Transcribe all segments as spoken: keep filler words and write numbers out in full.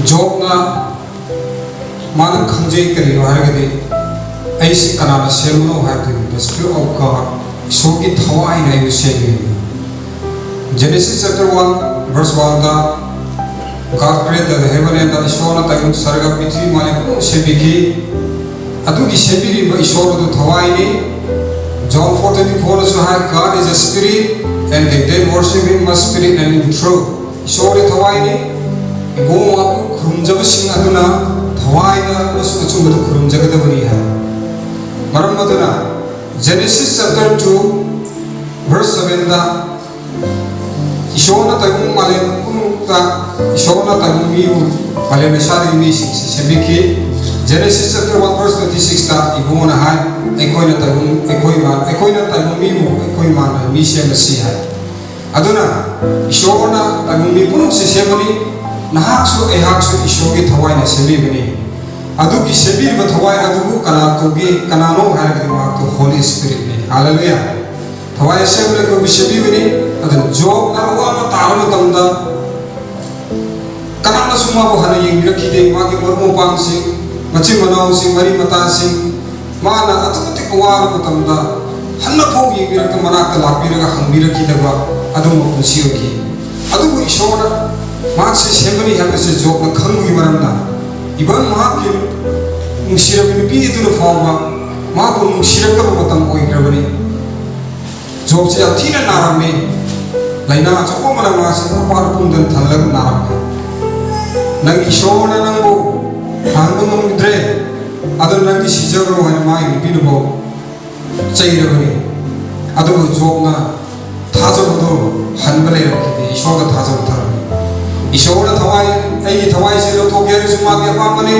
ꯖꯣꯕꯅ ꯃꯥꯅ ꯈꯪꯖꯩ ꯀꯔꯤꯅꯣ ꯍꯥꯏꯔꯒꯗꯤ, "ꯑꯩꯁꯤ ꯀꯅꯥꯅ ꯁꯦꯝꯕꯅꯣ ꯍꯥꯏꯕꯗꯨ, the Spirit of God, ꯏꯁꯣꯔꯒꯤ ꯊꯋꯥꯏꯅ ꯑꯩꯕꯨ ꯁꯦꯝꯃꯤ"꯫ Genesis chapter one verse one the, "God created the heaven and the earth", ꯏꯁꯣꯔꯅ ꯇꯥꯏꯕꯪ ꯁꯔꯒ ꯄ꯭ꯔꯤꯊꯤꯕꯤ ꯃꯥꯂꯦꯝ ꯄꯨꯝꯅꯃꯛ ꯁꯦꯝꯕꯤꯈꯤ꯫ ꯑꯗꯨꯒꯤ ꯁꯦꯝꯕꯤꯔꯤꯕ ꯏꯁꯣꯔ ꯑꯗꯨ ꯊꯋꯥꯏꯅꯤ꯫ John four twenty four ꯗꯁꯨ ꯍꯥꯏ, "God is a spirit, and they that worship him must spirit and in truth"꯫ ꯏꯁꯣꯔꯗꯤ ꯊꯋꯥꯏꯅꯤ꯫ ꯏꯕꯨꯡꯉꯣ ꯃꯥꯕꯨ ꯈꯨꯔꯨꯝꯖꯕꯁꯤꯡ ꯑꯗꯨꯅ ꯊꯋꯥꯏꯗ ꯑꯃꯁꯨꯡ ꯑꯆꯨꯝꯕꯗ ꯈꯨꯔꯨꯝꯖꯒꯗꯕꯅꯤ ꯍꯥꯏ꯫ ꯃꯔꯝ ꯑꯗꯨꯅ Genesis chapter two verse seven ꯗ ꯏꯁꯣꯔꯅ ꯇꯥꯏꯕꯪ ꯃꯥꯂꯦꯝ ꯄꯨꯝꯅꯃꯛꯇ, ꯏꯁꯣꯔꯅ ꯇꯥꯏꯕꯪ ꯃꯤꯕꯨ, ꯃꯥꯂꯦꯝ ꯂꯩꯁꯥꯒꯤ ꯃꯤꯁꯤꯡꯁꯤ ꯁꯦꯝꯕꯤꯈꯤ꯫ Genesis chapter one verse twenty six ꯇ ꯏꯕꯨꯡꯉꯣꯅ ꯍꯥꯏ, "ꯑꯩꯈꯣꯏꯅ ꯇꯥꯏꯕꯪ, ꯑꯩꯈꯣꯏ ꯃꯥ-, ꯑꯩꯈꯣꯏꯅ ꯇꯥꯏꯕꯪ ꯃꯤꯕꯨ ꯑꯩꯈꯣꯏ ꯃꯥꯟꯕ ꯃꯤ ꯁꯦꯝꯂꯁꯤ" ꯍꯥꯏ꯫ ꯑꯗꯨꯅ ꯏꯁꯣꯔꯅ ꯇꯥꯏꯕꯪ ꯃꯤ ꯄꯨꯝꯅꯃꯛꯁꯤ ꯁꯦꯝꯕꯅꯤ꯫ ꯅꯍꯥꯛꯁꯨ ꯑꯩꯍꯥꯛꯁꯨ ꯏꯁꯣꯔꯒꯤ ꯊꯋꯥꯏꯅ ꯁꯦꯝꯕꯤꯕꯅꯤ꯫ ꯑꯗꯨꯒꯤ ꯁꯦꯝꯕꯤꯔꯤꯕ ꯊꯋꯥꯏ ꯑꯗꯨꯕꯨ ꯀꯅꯥ ꯀꯧꯒꯦ? ꯀꯅꯥꯅꯣ ꯍꯥꯏꯔꯒꯗꯤ ꯃꯍꯥꯛꯇꯣ Holy Spirit ꯅꯤ꯫ ꯍꯥꯂꯦꯂꯨꯌꯥ! ꯊꯋꯥꯏ ꯑꯁꯦꯡꯕꯅ ꯑꯩꯈꯣꯏꯕꯨ ꯁꯦꯝꯕꯤꯕꯅꯤ꯫ ꯑꯗꯨꯅ ꯖꯣꯕꯅ ꯑꯋꯥꯕ ꯇꯥꯕ ꯃꯇꯝꯗ ꯀꯅꯥꯅꯁꯨ ꯃꯥꯕꯨ ꯍꯟꯅ ꯌꯦꯡꯕꯤꯔꯛꯈꯤꯗꯦ꯫ ꯃꯥꯒꯤ ꯃꯔꯨꯞ ꯃꯄꯥꯡꯁꯤꯡ, ꯃꯆꯤꯟ ꯃꯅꯥꯎꯁꯤꯡ, ꯃꯔꯤ ꯃꯇꯥꯁꯤꯡ, ꯃꯥꯅ ꯑꯗꯨꯛꯀꯤ ꯃꯇꯤꯛ ꯋꯥꯔꯕ ꯃꯇꯝꯗ ꯍꯟꯅꯐꯥꯎ ꯌꯦꯡꯕꯤꯔꯛꯇ, ꯃꯅꯥꯛꯇ ꯂꯥꯛꯄꯤꯔꯒ ꯍꯪꯕꯤꯔꯛꯈꯤꯗꯕ ꯑꯗꯨꯒꯨꯝꯕ ꯄꯨꯟꯁꯤ ꯑꯣꯏꯈꯤ꯫ ꯑꯗꯨꯕꯨ ꯏꯁꯣꯔꯅ ꯃꯍꯥꯛꯁꯦ ꯁꯦꯝꯒꯅꯤ ꯍꯥꯏꯕꯁꯦ ꯖꯣꯕꯅ ꯈꯪꯕꯒꯤ ꯃꯔꯝꯅ, even ꯃꯍꯥꯛꯀꯤ ꯅꯨꯡꯁꯤꯔꯕ ꯅꯨꯄꯤ ꯑꯗꯨꯅ ꯐꯥꯎꯕ ꯃꯍꯥꯛꯄꯨ ꯅꯨꯡꯁꯤꯔꯛꯇꯕ ꯃꯇꯝ ꯑꯣꯏꯈ꯭ꯔꯕꯅꯤ꯫ ꯖꯣꯕꯁꯦ ꯌꯥꯝ ꯊꯤꯅ ꯅꯥꯔꯝꯃꯤ꯫ ꯂꯥꯏꯅꯥ ꯑꯆꯧꯕ ꯑꯃꯅ ꯃꯥꯁꯦ ꯃꯄꯥꯟ ꯄꯨꯝꯗꯅ ꯊꯜꯂꯒ ꯅꯥꯔꯝꯃꯤ꯫ "ꯅꯪꯒꯤ ꯏꯁꯣꯔꯅ ꯅꯪꯕꯨ ꯐꯍꯟꯕ ꯉꯝꯗ꯭ꯔꯦ, ꯑꯗꯨ ꯅꯪꯗꯤ ꯁꯤꯖꯈ꯭ꯔꯣ" ꯍꯥꯏꯅ ꯃꯥꯒꯤ ꯅꯨꯄꯤꯅꯐꯥꯎ ꯆꯩꯔꯕꯅꯤ꯫ ꯑꯗꯨꯕꯨ ꯖꯣꯕꯅ ꯊꯥꯖꯕꯗꯨ ꯍꯟꯕ ꯂꯩꯔꯝꯈꯤꯗꯦ, ꯏꯁꯣꯔꯗ ꯊꯥꯖꯕ ꯊꯝꯃꯤ꯫ "ꯏꯁꯣꯔꯅ ꯊꯋꯥꯏ, ꯑꯩꯒꯤ ꯊꯋꯥꯏꯁꯦ ꯂꯧꯊꯣꯛꯀꯦ ꯍꯥꯏꯔꯁꯨ ꯃꯥꯒꯤ ꯑꯄꯥꯝꯕꯅꯤ,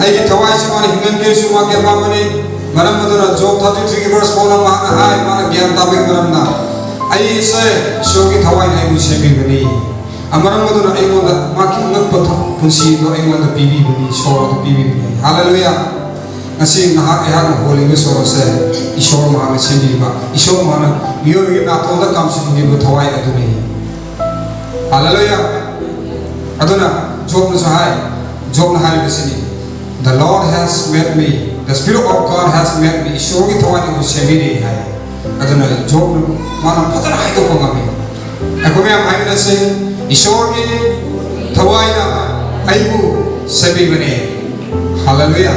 ꯑꯩꯒꯤ ꯊꯋꯥꯏꯁꯦ ꯃꯥꯅ ꯍꯤꯡꯍꯟꯒꯦ ꯍꯥꯏꯔꯁꯨ ꯃꯥꯒꯤ ꯑꯄꯥꯝꯕꯅꯤ"꯫ ꯃꯔꯝ ꯑꯗꯨꯅ ꯖꯣꯕ thirty three ꯒꯤ verse four ꯅ ꯃꯍꯥꯛꯅ ꯍꯥꯏ, ꯃꯥꯅ ꯒ꯭ꯌꯥꯟ ꯇꯥꯕꯒꯤ ꯃꯔꯝꯅ, "ꯑꯩꯁꯦ ꯏꯁꯣꯔꯒꯤ ꯊꯋꯥꯏꯅ ꯑꯩꯕꯨ ꯁꯦꯝꯕꯤꯕꯅꯤ"꯫ ꯑ, ꯃꯔꯝ ꯑꯗꯨꯅ ꯑꯩꯉꯣꯟꯗ ꯃꯍꯥꯛꯀꯤ ꯑꯉꯛꯄ ꯊ-, ꯄꯨꯟꯁꯤ ꯑꯗꯨ ꯑꯩꯉꯣꯟꯗ ꯄꯤꯕꯤꯕꯅꯤ, ꯏꯁꯣꯔ ꯑꯗꯨ ꯄꯤꯕꯤꯕꯅꯤ꯫ ꯍꯥꯂꯦꯂꯨꯌꯥ! ꯉꯁꯤ ꯅꯍꯥꯛ ꯑꯩꯍꯥꯛꯅ ꯍꯣꯜꯂꯤꯕ ꯁꯣꯔ ꯑꯁꯦ ꯏꯁꯣꯔ ꯃꯍꯥꯛꯅ ꯁꯦꯝꯕꯤꯕ, ꯏꯁꯣꯔ ꯃꯍꯥꯛꯅ ꯃꯤꯑꯣꯏꯕꯒꯤ ꯅꯥꯇꯣꯟꯗ ꯀꯥꯝꯁꯤꯟꯕꯤꯕ ꯊꯋꯥꯏ ꯑꯗꯨꯅꯤ꯫ ꯍꯥꯂꯦꯂꯨꯌꯥ! ꯑꯗꯨꯅ ꯖꯣꯕꯅꯁꯨ ꯍꯥꯏ, ꯖꯣꯕꯅ ꯍꯥꯏꯔꯤꯕꯁꯤꯅꯤ, "The Lord has made me, the Spirit of God has made me." ꯏꯁꯣꯔꯒꯤ ꯊꯋꯥꯏꯅ ꯑꯩꯕꯨ ꯁꯦꯝꯕꯤꯔꯦ ꯍꯥꯏ꯫ ꯑꯗꯨꯅ ꯖꯣꯕꯅ ꯃꯥꯅ ꯐꯖꯅ ꯍꯥꯏꯗꯣꯛꯄ ꯉꯝꯃꯤ꯫ ꯑꯩꯈꯣꯏ ꯃꯌꯥꯝ ꯍꯥꯏꯃꯤꯟꯅꯁꯤ, "ꯏꯁꯣꯔꯒꯤ ꯊꯋꯥꯏꯅ ꯑꯩꯕꯨ ꯁꯦꯝꯕꯤꯕꯅꯦ꯫" ꯍꯜꯂꯦꯂꯨꯌꯥ꯫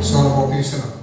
ꯏꯁꯣꯔꯅ ꯄꯣꯛꯄꯤꯁꯅꯨ꯫